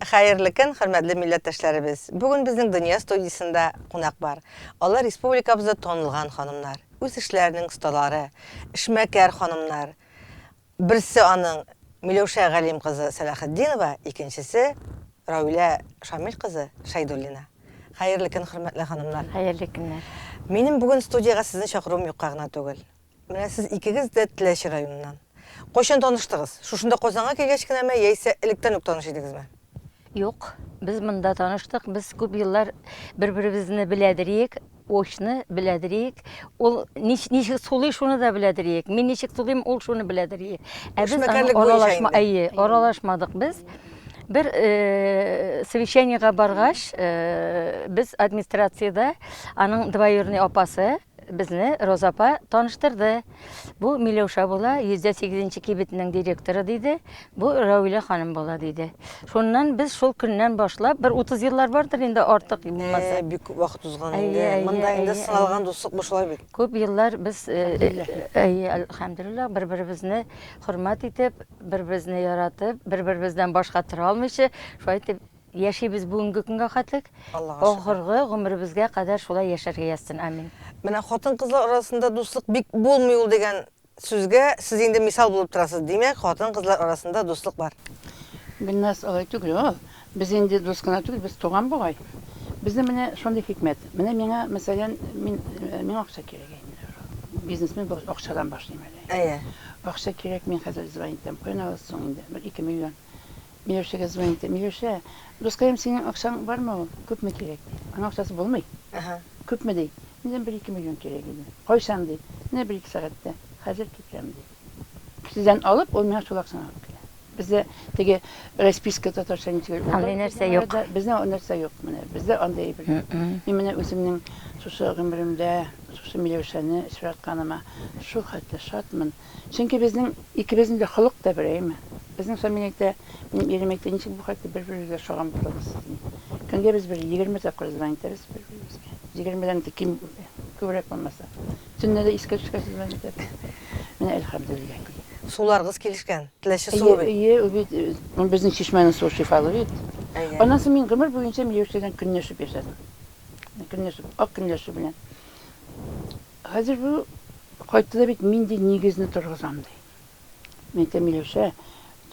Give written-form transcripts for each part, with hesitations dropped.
Хәерле көн, хөрмәтле милләттәшләребез! Бүген безнең Дөнья студиясендә кунак бар. Алар республикабызда танылган ханымнар, үз эшләренең осталары, эшмәкәр ханымнар. Берсе аның Миләүшә Галим кызы Сәлахетдинова, икенчесе Равилә Шамил кызы Шәйдуллина. Хәерле көн, хөрмәтле ханымнар! Хәерле көннәр! Минем бүген студиягә сезне чакыруым юкка гына түгел. Менә сез икегез дә Теләче районыннан. Кайчан таныштыгыз? Шушында Казанга килгәч кенәме, яисә электән үк таныш идегезме? Юк, без монда таныштык. Без күп еллар бер-беребезне беләдериек, очно беләдериек. Ул ничек сулый, шуны да беләдериек. Мин ничек сулыйм, ул шуны беләдериек. Ә без аны аралашма, әйе, аралашмадык без. Бер э, совещаниега баргач, э, без администрациядә аның двоюродный апасы Безне Роза апа таныштырды. Бу Миләүшә була, 108 нче кибетнең директоры, диде. Бу Равилә ханым була, диде. Шуннан без шул көннән башлап, бер 30 еллар бардыр инде артык булмаса. Э, бик күп вакыт узган инде. Монда инде сыналган дуслык бу шулай бит. Күп еллар без, э, әйе, әлхәмдүлилләһ, бер-беребезне хөрмәт итеп, бер-беребезне яратып, бер-беребездән башка тора алмыйча, шулай итеп Яшибез бүгенге көнгә хәтлек. Аллага шөкер. Ахыргы гомеребезгә кадәр шулай яшәргә язсын, амин. Менә хатын-кызлар арасында дуслык бик булмый ул дигән сүзгә сез инде мисал булып торасыз. Димәк, хатын-кызлар арасында дуслык бар. Гөлназ, алай түгел ул. Без инде дус кына түгел, без туган бугай. Безнең менә шундый хикмәт. Менә миңа, мәсәлән, мин, миңа акча кирәк инде. Бизнесмен булгач, акчадан башлыйм әле. Әйе. Акча кирәк, мин хәзер звонить итәм. Каян аласыз соң инде? Бер ике миллион. Миләүшәгә звонить итә. Миләүшә, дускаем, синең акчаң бармы ул? Күпме кирәк? ди. Аның акчасы булмый. Әһә. Күпме ди. Миннән бер-ике миллион кирәк иде. Кайчан ди. Менә бер-ике сәгатьтә. Хәзер китерәм ди. Кесәдән алып, ул миңа шул акчаны алып килә. Бездә теге расписка татарча ничек ул Андый нәрсә юк. Бездә андый нәрсә юк менә. Бездә андый әйбер юк. Мин менә үземнең шушы гомеремдә шушы Миләүшәне очратканыма шул хәтле шатмын. Чөнки безнең икебезнең дә холык та бер, әйеме? Безнең Шамил әйтә, минем ирем әйтә, ничек бу хәтле бер-беребезгә ошаган булдыгыз сез, ди. Көнгә без бер 20 тапкыр звонить итәбез бер-беребезгә. Егермедән дә ким, күбрәк булмаса. Төнлә дә искә төшкәч звонить итәбез. Менә әлхәмдүлилләһ. Суларыгыз килешкән. Теләче суы бит. Әйе, ул бит, безнең чишмәнең суы шифалы бит. Әйе. Аннан соң мин гомер буенча Миләүшәдән көнләшеп яшәдем. Көнләшеп, ак көнләшү белән. Хәзер бу кайтты да бит, мин ди нигезне торгызам ди. Мин әйтәм, Миләүшә,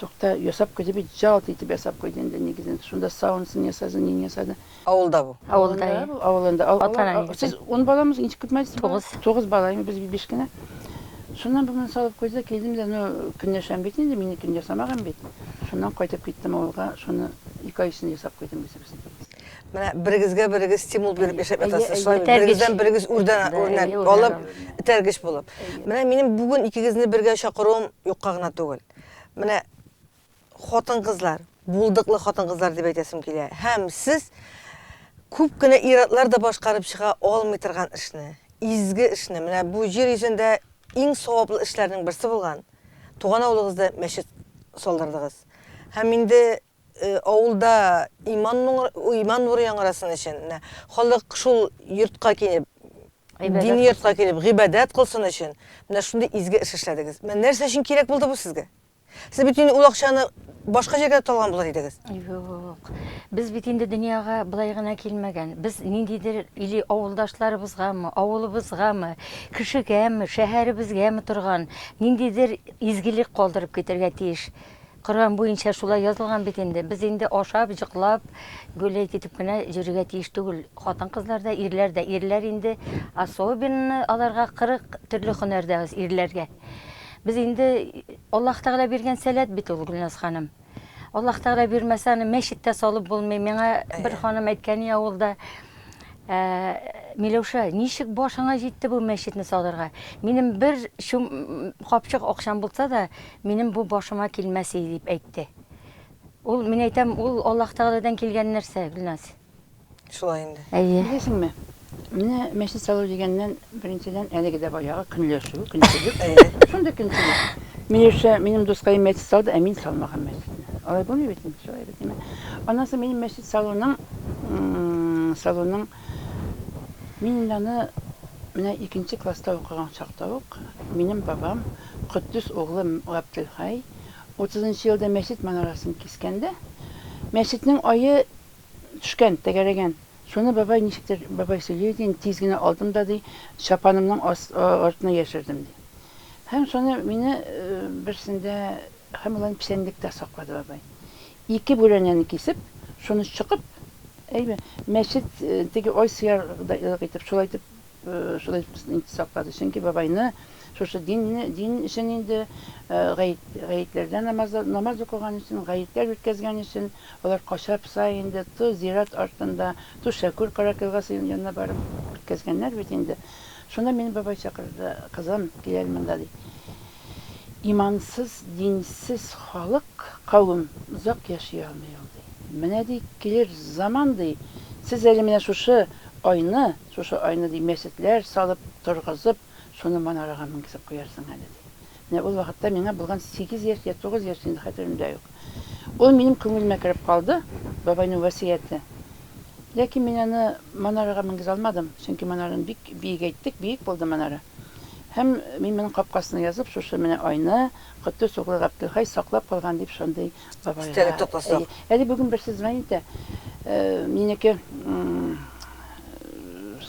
тукта, ясап куйды бит, жалт итеп ясап куйды инде нигезен. Шунда саунасын ясады, нин ясады. Авылда бу. Авылда, Авылында бу, авылында. Ата-ана нигезе. Сез ун баламы, ничек күпме әле сез? Тугыз. Тугыз бала, инде без бит биш кенә. Шуннан бу моны салып куйды да, килдем дә, ну, көнләшәм бит инде, минекен ясамаган бит. Шуннан кайтып киттем авылга, шуны ике ай эчендә ясап куйдым үзебезнең нигезне. Менә берегезгә берегез стимул биреп яшәп ятасыз, шулай бит? Этәргеч. Берегездән берегез үрдән үрнәк алып, этәргеч булып. Менә минем бүген икегезне бергә чакыруым юкка гына түгел. Менә хатын-кызлар, булдыклы хатын-кызлар дип әйтәсем килә. Һәм сез күп кенә ир-атлар да башкарып чыга алмый торган эшне, изге эшне, менә бу җир йөзендә иң саваплы эшләрнең берсе булган туган авылыгызда мәчет салдырдыгыз. Һәм инде авылда иман нуры, иман нуры яңгырасын өчен, менә халык шул йортка килеп, дини йортка килеп гыйбадәт кылсын өчен, менә шундый изге эш эшләдегез. Менә нәрсә өчен кирәк булды бу сезгә? Сез бит инде ул акчаны башка җиргә дә салган булыр идегез. Юк. Без бит инде дөньяга болай гына килмәгән. Без ниндидер или авылдашларыбызгамы, авылыбызгамы, кешегәме, шәһәребезгәме торган ниндидер изгелек калдырып китәргә тиеш. Коръән буенча шулай язылган бит инде. Без инде ашап, җоклап, гуләйт итеп кенә йөрергә тиеш түгел. Хатын-кызлар да, ирләр дә. Ирләр инде особенно аларга 40 төрле һөнәр дә ирләргә. Без инде Аллаһ Тәгалә биргән сәләт бит ул, Гөлназ ханым. Аллаһ Тәгалә бирмәсә, аны мәчеттә салып булмый. Миңа бер ханым әйткән иде авылда, Миләүшә, ничек башыңа җитте бу мәчетне салырга? Минем бер чум капчык акчам булса да, минем бу башыма килмәс иде, дип әйтте. Ул, мин әйтәм, ул Аллаһ Тәгаләдән килгән нәрсә, Гөлназ. Шулай инде. Әйе. Беләсеңме, менә мәчет салу дигәннән, беренчедән, әлеге дә баягы көнләшү, көнчелек. Шундый көнчелек. Миләүшә, минем дускаем мәчет салды, ә мин салмаган мәчетне. Алай булмый бит инде, шулай бит. Аннан соң минем мәчет салуның, салуның, мин инде аны менә икенче класста укыган чакта ук, минем бабам Котдус углы Габделхәй утызынчы елда мәчет манарасын кискәндә, Мәчетнең ае төшкән, тәгәрәгән. Шуны бабай ничектер, бабай сөйли иде инде, тиз генә алдым да, ди, чапанымның артына яшердем, ди. Һәм шуны мине берсендә, һәм ул аны печәнлектә саклады бабай. Ике бүрәнәне кисеп, шуны чокып, әйме, мәчет теге ай сыярдайлык итеп, шулай итеп, шулай итеп саклады. Чөнки бабайны шушы динне, дин өчен инде, гает, гаетләрдә намаз, намаз укыган өчен, гаетләр үткәзгән өчен, алар кача-поса инде, ту зират артында, ту Шәкүр Карак елгасы янына барып үткәзгәннәр бит инде. Шунда мине бабай чакырды, кызым, кил әле монда, ди. Имансыз, динсез халык, кавем озак яши алмый ул, ди. Менә, ди, килер заман, ди, сез әле менә шушы айны, шушы айны, ди, мәчетләр салып, торгызып, шуны манарага менгезеп куярсың әле, ди. Менә ул вакытта миңа булган сигез яшь я тугыз яшь инде, хәтеремдә юк. Ул минем күңелемә кереп калды, бабайның васыяте. Ләкин мин аны манарага менгезә алмадым, чөнки манараны бик биегәйттек, биек булды манара. Һәм мин моның капкасына язып, шушы менә айны Котдус углы Габделхәй саклап калган дип шундый бабайга. Истәлек тупласак. Әйе. Әле бүген берсе звонит итә. Минеке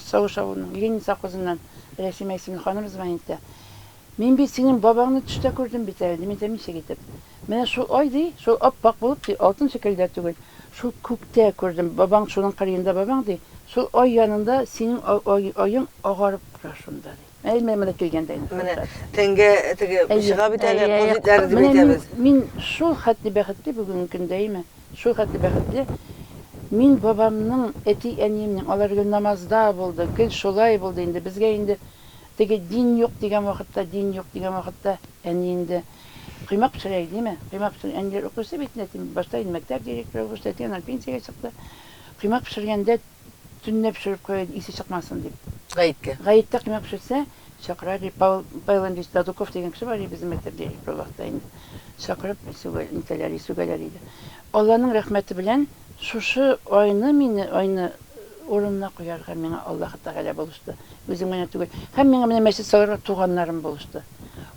Савыш авылының Ленин совхозыннан Рәсимә исемле ханым звонит итә. Мин бит синең бабаңны төштә күрдем бит әле, ди. Мин әйтәм, ничек итеп? Менә шул ай, ди, шул ап-ак булып, ди, алтын шикелле дә түгел, шул күктә күрдем, бабаң, шуның кырыенда бабаң, ди, шул ай янында синең аең агарып тора шунда, ди. Әй, менә монда килгәндә инде. Менә тәнгә теге чыга бит әле, кул битләре дип әйтәбез. Мин шул хәтле бәхетле бүгенге көндә, әйме, шул хәтле бәхетле. Мин бабамның, әти-әниемнең, алар гел намазда булды, гел шулай булды инде. Безгә инде теге дин юк дигән вакытта, дин юк дигән вакытта әни инде Коймак пешерә идеме? Коймак пешерә. Әниләр укучы бит инде, әти башта инде мәктәп директоры булып эшләде, аннан пенсиягә чыкты. Коймак пешергәндә төнлә пешереп куя иде, исе чыкмасын дип. Гаеткә. Гаеттә коймак пешерсә, чакыра иде. Павел, Павел Андреевич Дадуков дигән кеше бар иде безнең мәктәп директоры ул вакытта инде. Чакырып, сүгә, нитәләр, сүгәләр иде. Алланың рәхмәте белән шушы айны мине, айны урынына куярга миңа Аллаһы Тәгалә булышты. Үзем генә түгел. Һәм миңа менә мәчет салырга туганнарым булышты.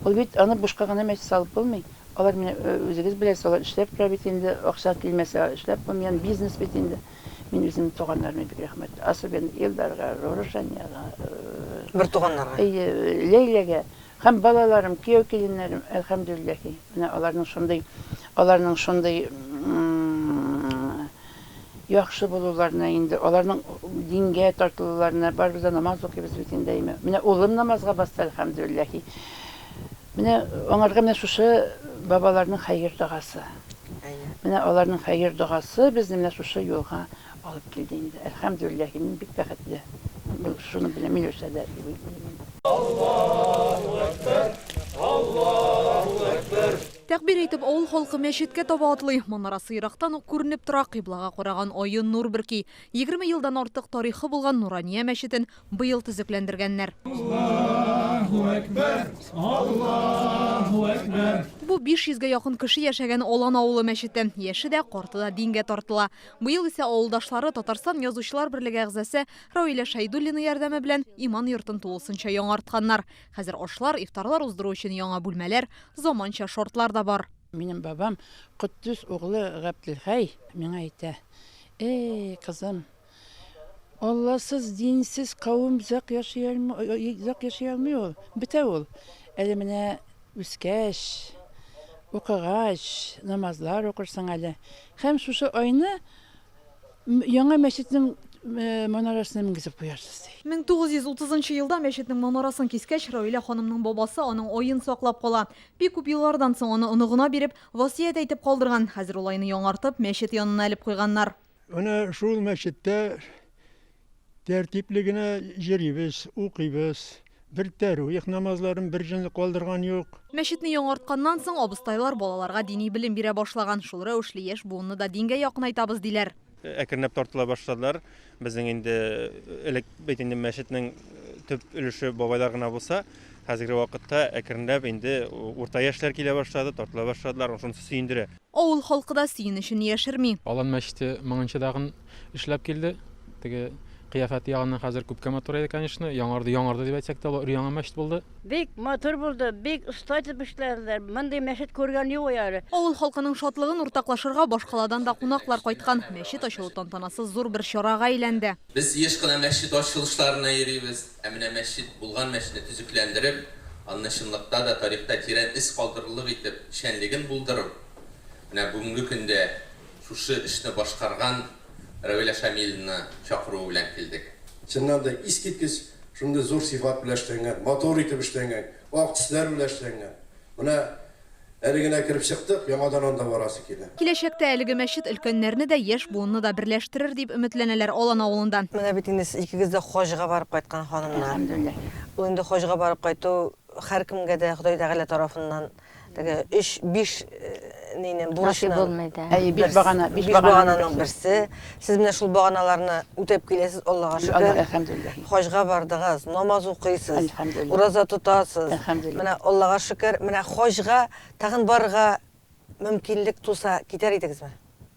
Ул бит аны бушка гына мәчет салып булмый. Алар менә үзегез беләсез, алар эшләп тора бит инде, акча килмәсә эшләп булмый, аны бизнес бит инде. Мин үземнең туганнарыма бик рәхмәтле. Особенно Илдарга, Рушанияга. Бер туганнарга. Әйе, Ләйләгә. Һәм балаларым, кияү-киленнәрем, әлхәмдүлилләһи. Менә аларның шундый, аларның шундый яхшы булуларына инде, аларның дингә тартылуларына, барыбыз да намаз укыйбыз бит инде, әйме. Менә улым намазга басты, әлхәмдүлилләһи. Менә аңарга менә шушы бабаларның хәер догасы. Менә аларның хәер догасы безне менә шушы юлга алып килде инде. Әлхәмдүлилләһи, мин бик бәхетле. Шуны беләм, Миләүшә дә дип уйлыйм инде. Аллаһу әкбәр, Аллаһу әкбәр. Тәкбир әйтеп, авыл халкы мәчеткә таба атлый. Манарасы ерактан ук күренеп тора, кыйблага караган ае нур бөрки. 20 елдан артык тарихы булган Нурания мәчетен быел төзекләндергәннәр. Аллаһу әкбәр, Аллаһу әкбәр. Бу 500 гә якын кеше яшәгән Алан авылы мәчете. Яше дә, карты да дингә тартыла. Быел исә авылдашлары Татарстан Язучылар берлеге әгъзасы Равилә Шәйдуллина ярдәме белән иман йортын тулысынча яңартканнар. Хәзер ашлар, ифтарлар уздыру өчен яңа бүлмәләр, заманча шартлар да бар. Минем бабам Котдус углы Габделхәй миңа әйтә, Эй, кызым, Алласыз, динсез кавем озак яши озак яши алмый ул, бетә ул. Әле менә үскәч, укыгач, намазлар укырсың әле. Һәм шушы айны яңа мәчетнең манарасына менгезеп куярсыз, ди. 1930 нчы елда мәчетнең манарасын кискәч, Равилә ханымның бабасы аның аен саклап кала. Бик күп еллардан соң аны оныгына биреп, васыять әйтеп калдырган. Хәзер ул айны яңартып, мәчет янына элеп куйганнар. Менә шул мәчеттә тәртипле генә йөрибез, укыйбыз. Бер тәрвих намазларын бер җөнне калдырган юк. Мәчетне яңартканнан соң, абыстайлар балаларга дини белем бирә башлаган. Шул рәвешле яшь буынны да дингә якынайтабыз, диләр. Әкренләп тартыла башладылар. Безнең инде элек бит инде мәчетнең төп өлеше бабайлар гына булса, хәзерге вакытта әкренләп инде урта яшьләр килә башлады, тартыла башладылар. Шунысы сөендерә. Авыл халкы да сөенечен яшерми. Алан мәчете моңынчы тагын эшләп килде. Теге Кыяфәте ягыннан хәзер күпкә матурайды, конечно. Яңарды, яңарды дип әйтсәк тә, өр-яңа мәчет булды. Бик матур булды, бик оста итеп эшләделәр. Мондый мәчет күргән юк әле. Авыл халкының шатлыгын уртаклашырга башкаладан да кунаклар кайткан. Мәчет ачылу тантанасы зур бер чарага әйләнде. Без еш кына мәчет ачылышларына йөрибез, ә менә мәчет, булган мәчетне төзекләндереп, аны чынлыкта да тарихта тирән эз калдырырлык итеп эшчәнлеген булдыру, менә бүгенге көндә шушы эшне башкарган Равилә Шамиловна чакыруы белән килдек. Чыннан да искиткеч шундый зур сыйфат белән эшләнгән, матур итеп эшләнгән, ак төсләр белән эшләнгән. Менә әле генә кереп чыктык, яңадан анда барасы килә. Киләчәктә әлеге мәчет өлкәннәрне дә, яшь буынны да берләштерер дип өметләнәләр Алан авылында. Менә бит инде сез икегез дә хаҗга барып кайткан ханымнар. Әлхәмдүлилләһ. Ул инде хаҗга барып кайту һәркемгә дә Ходай Тәгалә тарафыннан Теге өч, биш нине бурычны. Насыйп булмый да. Әйе, биш багана, биш багананың берсе. Сез менә шул баганаларны үтәп киләсез, Аллага шөкер. Алла, әлхәмдүлилләһ. Хаҗга бардыгыз, намаз укыйсыз. Әлхәмдүлилләһ. Ураза тотасыз. Әлхәмдүлилләһ. Менә Аллага шөкер, менә хаҗга тагын барырга мөмкинлек туса, китәр идегезме?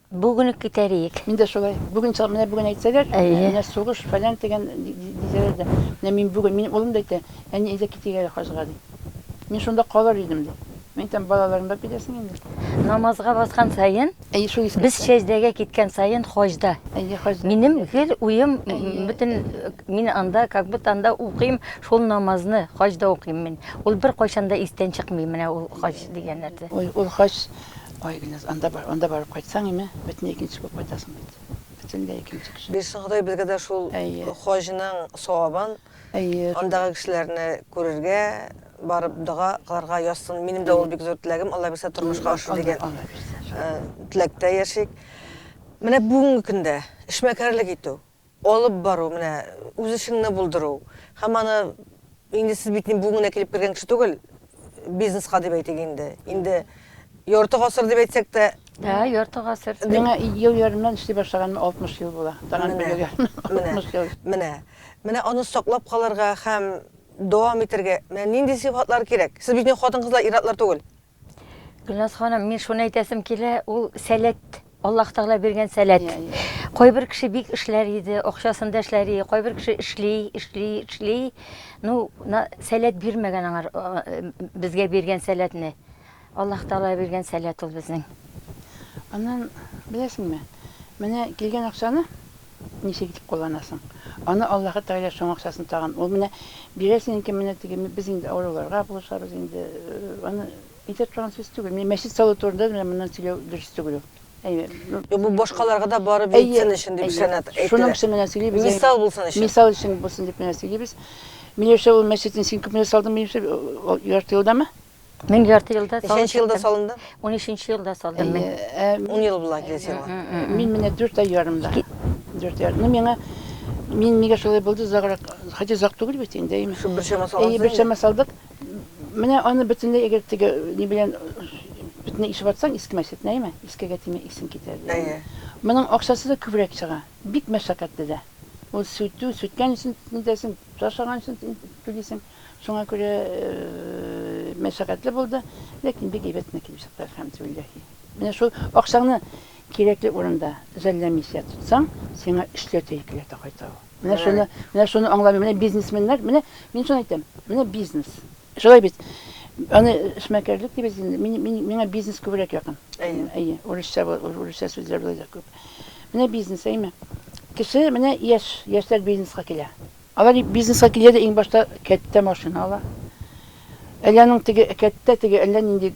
Бүген үк китәр иек. Мин дә шулай. Бүген чыгып, менә бүген әйтсәләр, Әйе. менә сугыш, фәлән дигән дисәләр дә, менә мин бүген, минем улым да әйтә, әни, әйдә китик әле хаҗга, ди. Мин шунда калыр идем, ди. Мин әйтәм, балаларыңны да алып китәсең инде. Намазга баскан саен, Әйе, шул искә без төшә. сәҗдәгә киткән саен хаҗда. Әйе, хаҗда. Минем гел уем, Әйе. бөтен, мин анда, как будто анда укыйм шул намазны, хаҗда укыйм мин. Ул беркайчан да истән чыкмый, менә ул хаҗ дигән нәрсә. Ой, ул хаҗ Ай, Гөлназ, анда бар, анда барып кайтсаң, име, бөтенләй икенче булып кайтасың бит. Бөтенләй икенче кеше. Бирсен Ходай безгә дә шул Әйе. хаҗның савабын, Әйе. андагы кешеләрне күрергә, барып дога кылырга язсын. Минем дә ул бик зур теләгем, Алла бирсә тормышка ашыр Алла, дигән Алла бирсә, иншалла. теләктә яшик. Менә бүгенге көндә эшмәкәрлек итү, Алып бару, менә үз эшеңне булдыру һәм аны инде сез бит бүген генә килеп кергән кеше түгел, бизнеска дип әйтик инде. Инде ярты гасыр дип әйтсәк тә. Да, ярты гасыр. Миңа ел ярымнан эшли башлаганыма 60 ел була. Тагын бер ел ярым, 60 ел. Менә, менә аны саклап калырга һәм дәвам итәргә менә нинди сыйфатлар кирәк? Сез бит инде хатын-кызлар, ир-атлар түгел. Гөлназ ханым, мин шуны әйтәсем килә, ул сәләт, Аллаһ Тәгалә биргән сәләт. Кайбер кеше бик эшләр иде, акчасын да эшләр иде, кайбер кеше эшли, эшли, эшли. Ну, на, сәләт бирмәгән аңар, безгә биргән сәләтне. Аллаһ Тәгалә биргән сәләт ул безнең. Аннан, беләсеңме, менә килгән акчаны ничек итеп кулланасың? Аны Аллаһы Тәгалә шуның акчасын тагын, ул менә бирәсең икән, менә теге без инде авыруларга булышабыз инде, аны әйтә торган сүз түгел. Менә мәчет салу турында да менә моннан сөйләү дөрес түгел ул. Әйе. Юк, бу башкаларга да барып җитсен өчен дип сәнәт әйтелә. Шуның өчен генә сөйлибез. Мисал булсын өчен. Мисал өчен булсын дип кенә сөйлибез. Миләүшә, ул мәчетне син күпмедә салдың, Миләүшә? Ярты елдамы? Мин ярты елда салып Ничәнче елда чыктым. салынды? Унөченче елда салдым мин. Әйе, ә Ун ел була киләсе елга. Мин менә дүрт ай ярымда. Дүрт ай. Ну, миңа, мин нигә шулай булды, озаграк, хотя озак түгел бит инде, әйеме? Шул бер чама салынса Әйе, бер инде. чама салдык. Менә аны бөтенләй әгәр теге ни белән бөтенләй ишеп атсаң, иске мәчетне, әйеме? Искегә тимә, исең китәр. Әйе. Моның акчасы да күбрәк чыга. Бик мәшәкатьле дә. Ул сүтү, сүткән өчен нитәсең, ташлаган өчен түлисең. Шуңа күрә мәшәкатьле булды, ләкин бик әйбәт кенә килеп чыкты, әлхәмдүлилләһи. Менә шул акчаңны кирәкле урында жәлләмичә тотсаң, сиңа өчләтә, икеләтә кайта ул. Менә шуны, менә шуны аңламыйм. Менә бизнесменнар, менә мин шуны әйтәм, менә бизнес. Шулай бит. Аны эшмәкәрлек дибез инде. Мин, мин, миңа бизнес күбрәк якын. Әйе. Әйе, урысча, урысча сүзләр болай да күп. Менә бизнес, әйеме? Кеше менә яшь, яшьләр бизнеска килә. Алар бизнеска килә дә иң башта кәттә машина ала. Әллә аның теге кәттә теге әллә нинди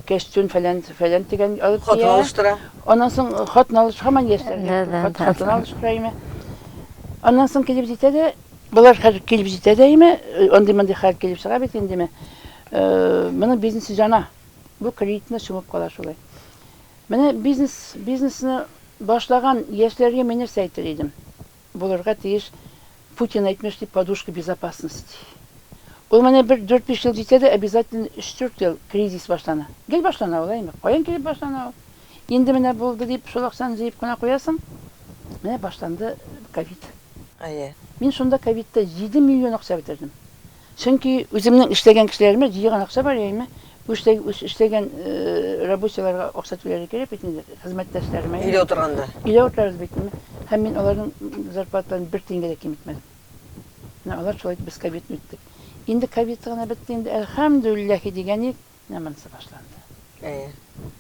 кәчтүн фәлән фәлән дигән алып Хатын кия. алыштыра. Аннан соң хатын алыш һаман яшьләр. Да, да, да. Хатын алыштыра име. Аннан соң килеп җитә дә, болар хәзер килеп җитә дә име, андый-мондый хәл килеп чыга бит индеме. Моның бизнесы җана. Бу кредитны чумып кала шулай. Менә бизнес, бизнесны башлаган яшьләргә мин нәрсә әйтер идем? Булырга тиеш, Путин әйтмешли, подушка безопасности. Ул менә бер дүрт-биш ел җитә дә, обязательно өч-дүрт ел кризис башлана. Гел башлана ул, әйме? Каян килеп башлана ул? Инде менә булды дип, шул акчаны җыеп кына куясың, менә башланды ковид. Әйе. Мин шунда ковидта 7 миллион акча бетердем. Чөнки үземнең эшләгән кешеләремә җыйган акча бар, әйеме? Үз эшләгән рабочийларга акча түләргә кирәк бит инде, хезмәттәшләремә. Өйдә утырганда. Өйдә утырабыз бит инде. Һәм мин аларның зарплаталарын бер тиенгә дә киметмәдем. Менә алар шулай итеп без ковидны үттек. Инде ковид гына бетте инде, әлхәмдүлилләһи дигән идек, менә монысы башланды. Әйе.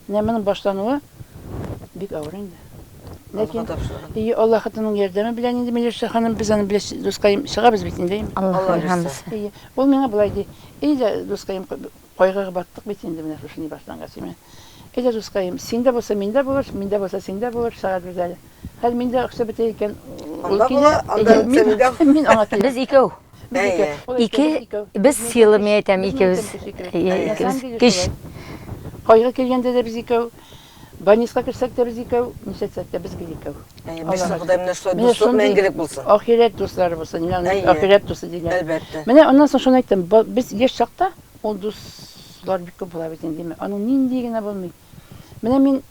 Менә моның башлануы бик авыр инде. Ләкин и Аллаһының ярдәме белән инде Миләүшә ханым без аның белән дускаем чыгабыз бит инде. Аллаһ бирсә. Ие. Ул миңа болай ди. Әйдә, дускаем, кайгыга баттык бит инде менә шушы ни башлангач. Әйдә, дускаем, синдә булса миндә булыр, миндә булса синдә булыр, чыгарбыз әле. Хәзер миндә акча бетә икән, ул килә. Мин аңа киләм. Без икәү. Ике, без силы, мин әйтәм, икебез. Икебез көч. Кайгы килгәндә дә без икәү, больницага керсәк тә без икәү, нишләтсәк тә без гел икәү. Бирсен Ходай, менә шулай дуслык мәңгелек булсын. Ахирәт дуслары булсын. Менә аны ахирәт дусы диләр. Әлбәттә. Менә аннан соң шуны әйттем, без яшь чакта ул дуслар бик күп була бит инде, аның нинди генә булмый. Менә мин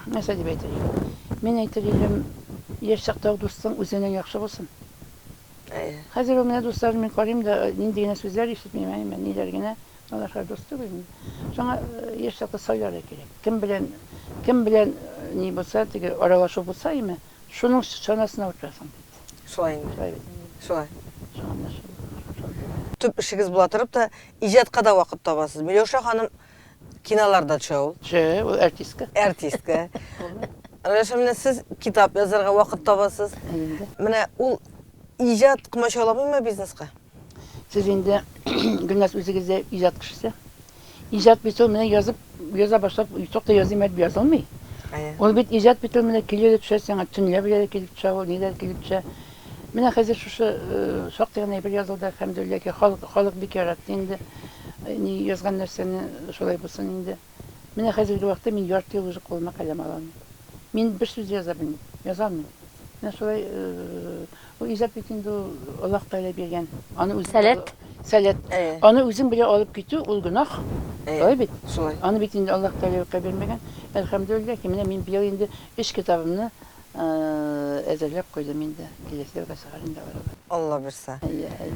нәрсә дип әйтер идем? Мин әйтер идем, яшь чактагы дустың үзеңнән яхшы булсын. Хәзер ул менә дусларым мин карыйм да, нинди генә сүзләр ишетмим, әйме, ниләр генә, алар хәзер дус түгел инде. Шуңа яшь чакта сайларга кирәк. Кем белән, кем белән ни булса, теге аралашу булса, әйме, шуның чанасына утырасың бит. Шулай инде. Шулай бит. Шулай. Шуңа менә шул. Төп эшегез була торып та, иҗатка да вакыт табасыз. Миләүшә ханым киноларда төшә ул. Төшә, ул артистка. Артистка. Раша, менә сез китап язарга вакыт табасыз. Инде. Менә ул иҗат комачауламыймы бизнеска? Сез инде, Гөлназ, үзегез дә иҗат кешесе. Иҗат бит ул менә язып, яза башлап, тукта языйм әле дип язылмый. Ул бит иҗат бит ул менә килә дә төшә сиңа, төнлә белә дә килеп төшә ул, нидә килеп төшә. Менә хәзер шушы шактый гына әйбер язылды, әлхәмдүлилләһ ки, халык, халык бик яратты инде. Ни язган нәрсәне шулай булсын инде. Менә хәзерге вакытта мин ярты ел уже кулыма каләм ала алмыйм. Мин бер сүз дә яза белмим, яза алмыйм. Менә шулай, ул иҗат бит инде ул Аллаһ Тәгалә биргән. Аны үзең Сәләт. Сәләт. Аны үзең белән алып китү ул гөнаһ. Шулай бит? Шулай. Аны бит инде Аллаһ Тәгалә юкка бирмәгән. Әлхәмдүлилләһ ки, менә мин быел инде өч китабымны Әзерләп куйдым инде. Киләсе елга чыгар инде алар. Алла бирса. Әйе, әйе.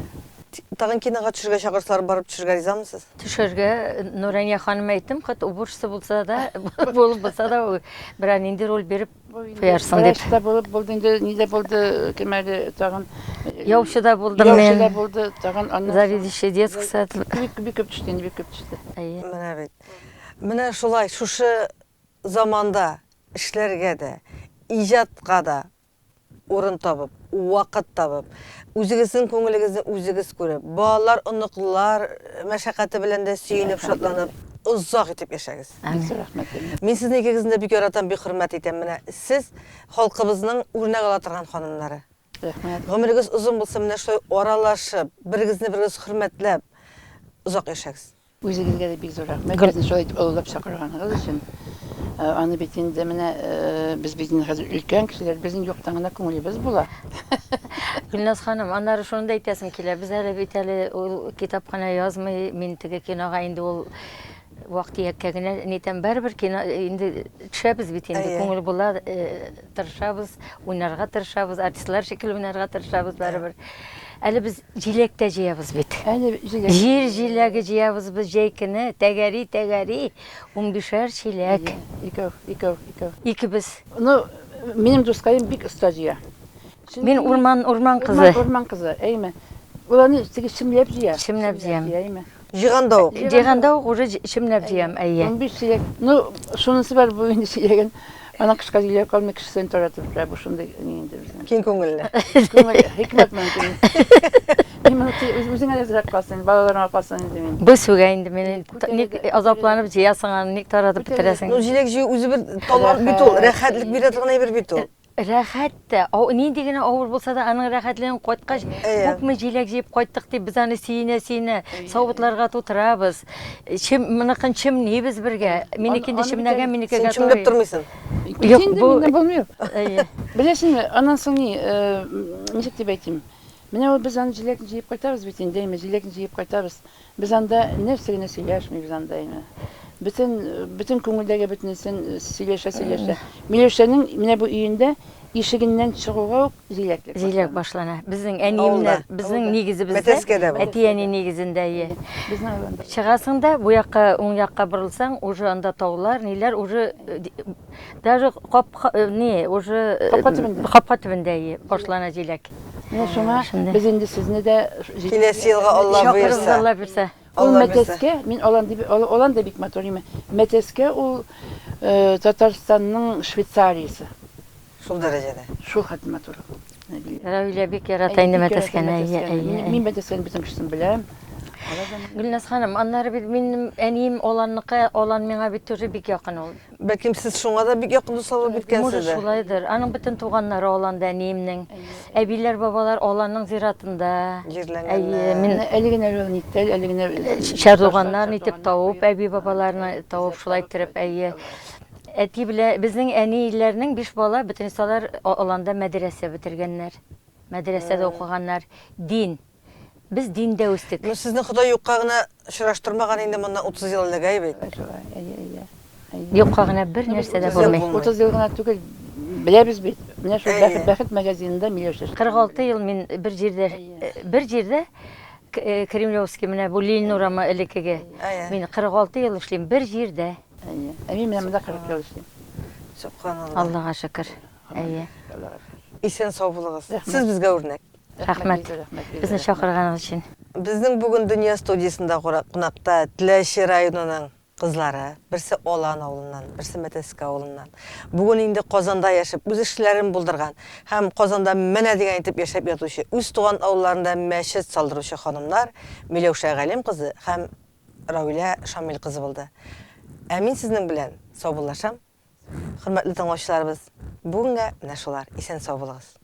Тагын кинога төшергә чакырсалар, барып төшергә ризамысыз? Төшергә, Нурания ханым әйттем, хат уборщица булса да, булып булса да, берәр нинди роль биреп куярсың дип. Врач та булып булды инде, ни дә булды, кем әле тагын. Яучы да булдым мин. Яучы да булды, тагын аннан. Заведующий детский сад. Бик, бик күп төште инде, бик күп төште. Әйе. Менә бит. Менә шулай, шушы заманда эшләргә дә, иҗатка да урын табып, вакыт табып, үзегезнең күңелегезне үзегез күреп, балалар, оныклар мәшәкате белән дә сөенеп, шатланып, озак итеп яшәгез. Бик зур рәхмәт, Гөлназ. Мин сезне икегезне дә бик яратам, бик хөрмәт итәм. Менә сез халкыбызның үрнәк ала торган ханымнары. Рәхмәт. Гомерегез озын булсын, менә шулай аралашып, берегезне-берегез хөрмәтләп, озак яшәгез. Үзегезгә дә бик зур рәхмәт, безне шулай итеп олылап чакырганыгыз өчен. Аны бит инде менә без бит инде хәзер өлкән кешеләр, безнең юктан гына күңелебез була. Гөлназ ханым, аннары шуны да әйтәсем килә, без әле бит әле ул китапханә язмый, мин теге кинога инде ул вак-төяккә генә нитәм, барыбер кино инде төшәбез бит инде, күңел була, тырышабыз, уйнарга тырышабыз, артистлар шикелле уйнарга тырышабыз барыбер. Әле без Җиләк тә җыябыз бит. Әле җиләк. Җир җиләге җыябыз без җәй көне, тәгәри-тәгәри, унбишәр чиләк. Икәү, икәү, икәү. Икебез. Ну, минем дускаем бик оста җыя. Мин урман, урман кызы. Урман, урман кызы, әйме. Ул аны теге чемләп җыя. Чемләп җыям. Әйме. Җыйганда ук. Җыйганда ук уже чемләп җыям, әйе. 15 чиләк. Ну, шунысы бар, бу инде чиләген. Аның кышка җиләк калмый, кешесен таратып бетерә. Бу шундый ни инде безнең. Киң күңелле. Күңел, хикмәт моның киң. Мин моны үзеңә дә әзрәк калсын, балаларыңа калсын инде мин. Бу сүгә инде мине. Ник азапланып җыясың аны, ник таратып бетерәсең? Ну, җиләк җыю үзе бер талант бит ул, рәхәтлек бирә торган әйбер бит ул. Рәхәт тә, нинди генә авыр булса да, аның рәхәтлеген кайткач, күпме җиләк җыеп кайттык дип, без аны сөенә-сөенә савытларга тутырабыз. Чем, моныкын чемнибез бергә. Минеке инде чемнәгән, минекегә Син чемләп тормыйсың. Юк, бу булмый. Беләсеңме, аннан соң ни, ничек дип әйтим? Менә ул без аны җиләкне җыеп кайтабыз бит инде, әйме, җиләкне җыеп кайтабыз. Без анда нәрсә генә сөйләшмибез анда, әйме. Бөтен, бөтен күңелдәге бөтенесен сөйләшә-сөйләшә. Миләүшәнең менә бу өендә Ишегеннән чыгуга ук җиләклек Җиләк башлана. Безнең әниемнәр, безнең нигезебездә, Мәтәскәдә бу. әти-әни нигезендә, ие. Безнең аланда. Чыгасың да, бу якка, уң якка борылсаң, уже анда таулар, ниләр, уже даже капка, ни, уже Капка төбендә. Капка төбендә, ие, башлана җиләк. Менә шуңа без инде сезне дә Киләсе елга Алла Чакырыгыз, боерса. Алла бирсә. Ул Мәтәскә, мин Алан дип, Алан да бик матур име. Мәтәскә ул Татарстанның Швейцариясе. Шул дәрәҗәдә. Шул хәтле матур. Равилә бик ярата инде Мәтәскәне. Әйе, әйе. Мин Мәтәскәнең бөтен кешесен беләм. Гөлназ ханым, аннары бит минем әнием Аланныкы, Алан миңа бит тоже бик якын ул. Бәлкем сез шуңа да бик якын дуслар булып Может, беткәнсездер. шулайдыр. Аның бөтен туганнары Аланда әниемнең. Әбиләр, бабалар Аланның зиратында. Җирләнгәннәр. Әйе, мин Менә әле генә ул ниттәл, әле генә чардуганнар нитеп тавып, әби бабаларны тавып шулай иттереп, әйе. Әти белән безнең әниләрнең биш бала, бөтенесе алар Аланда мәдрәсә бетергәннәр. Мәдрәсәдә укыганнар. Дин. Без диндә үстек. Ну, сезне Ходай юкка гына очраштырмаган инде моннан 30 ел элек, әй бит? Шулай, әйе, әйе. Юкка гына бер нәрсә дә булмый. 30 ел гына түгел, беләбез бит. Менә шул Бәхет, Бәхет магазинында Миләүшә. 46 ел мин бер җирдә, бер җирдә, Кремлевский, менә бу Ленин урамы элеккеге. Мин 46 ел эшлим бер җирдә. Әйе. Ә мин менә монда 40 ел эшлим. Сөбханалла. Аллага шөкер. Әйе. Исән-сау булыгыз. Сез безгә үрнәк. Рәхмәт. Безне чакырганыгыз өчен. Безнең бүген Дөнья студиясендә кунакта Теләче районының кызлары, берсе Алан авылыннан, берсе Мәтәскә авылыннан. Бүген инде Казанда яшәп, үз эшләрен булдырган һәм Казанда менә дигән итеп яшәп ятучы, үз туган авылларында мәчет салдыручы ханымнар Миләүшә Галим кызы һәм Равилә Шамил кызы булды. Ә мин сезнең белән саубуллашам. Хөрмәтле тыңлаучыларыбыз, бүгенгә менә шулар. Исән-сау булыгыз.